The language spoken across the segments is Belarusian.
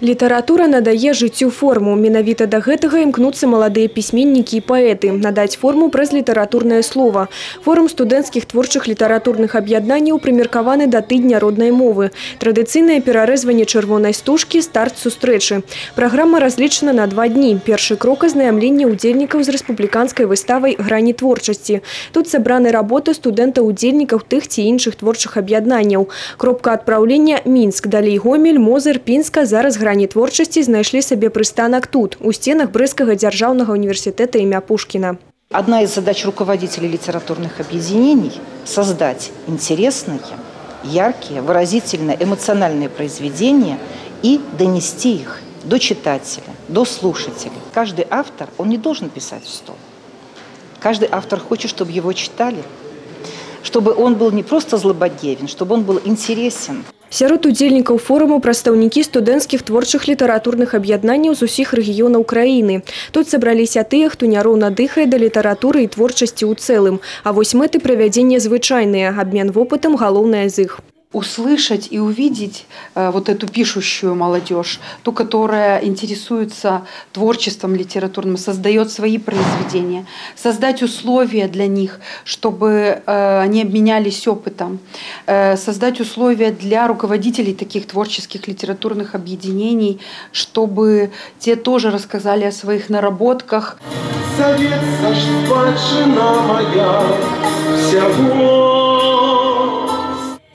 Літаратура надае жыццю форму. Менавіта да гэтага імкнуцца маладыя пісьменнікі і паэты. Надаць форму праз літаратурнае слова. Форум студэнцкіх творчых літаратурных аб'яднанняў прымеркаваны да тыдня роднай мовы. Традыцыйнае перарэзванне чырвонай стужкі – старт сустрэчы. Праграма разлічана на 2 дні. Першы крок – азнаямленне ўдзельнікаў з рэспубліканскай выставай «Грані творчасці». Тут сабраны работы студэнтаў-удзельнікаў тых ці іншых творчых аб'яднанняў. Кропка адпраўлення – Мінск, далей Гомель, Мозыр, Пінска, зараз «Грані творчасці» знайшлі сабе прыстанак тут, у стенах Брэсцкага дзяржаўнага універсітэта імя Пушкіна. Одна из задач руководителей литературных объединений – создать интересные, яркие, выразительные, эмоциональные произведения и донести их до читателя, до слушателя. Каждый автор, он не должен писать в стол. Каждый автор хочет, чтобы его читали, чтобы он был не просто злободневен, чтобы он был интересен. Сярод удзельнікаў форуму прадстаўнікі студэнцкіх творчых літаратурных аб'яднанняў з усіх рэгіёнаў краіны. Тут сабраліся тыя, хто няроўна дыхае да літаратуры і творчасці ў цэлым. А вось мэты правядзення звычайныя, абмен вопытам галоўная з іх. Услышать и увидеть вот эту пишущую молодежь, ту, которая интересуется творчеством литературным, создает свои произведения, создать условия для них, чтобы они обменялись опытом, создать условия для руководителей таких творческих литературных объединений, чтобы те тоже рассказали о своих наработках.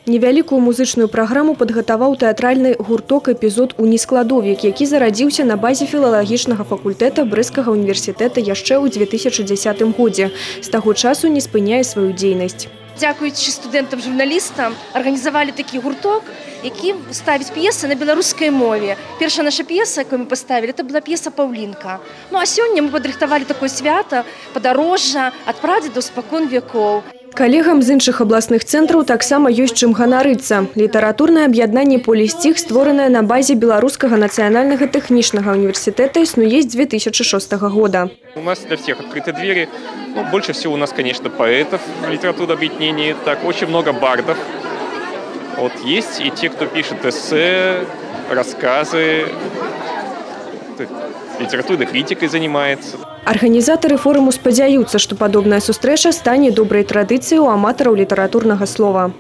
Невялікую музычную праграму падгатаваў тэатральны гурток «Эпізод у нескладовік», які зарадзіўся на базе філалагічнага факультэта Брэсцкага універсітэта яшчэ ў 2010 годзе. З таго часу не спыняе сваю дзейнасць. Дзякуючы студэнтам-журналістам арганізавалі такі гурток, які ставіць п'есы на беларускай мове. Першая наша п'еса, якую мы паставілі, это была п'еса «Паўлінка». Ну а сёння мы падрыхтавалі такое свята, падарожжа ад прадзедаў спакон векоў. Калегам з іншых абласных цэнтраў таксама ёсць чым ганарыцца. Літаратурнае аб'яднанне «Полісціх», створанае на базе Беларускага нацыянальнага тэхнічнага універсітэта, існуе з 2006 года. У нас для всех открыты двери. Ну, больше всего у нас, конечно, поэтов в литературном объединении. Так, очень много бардов. Вот есть и те, кто пишет эссе, рассказы, литературной критикой занимается. Арганізатары форуму спадзяюцца, што падобная сустрэча стане добрай традыцыяй у аматараў літаратурнага слова.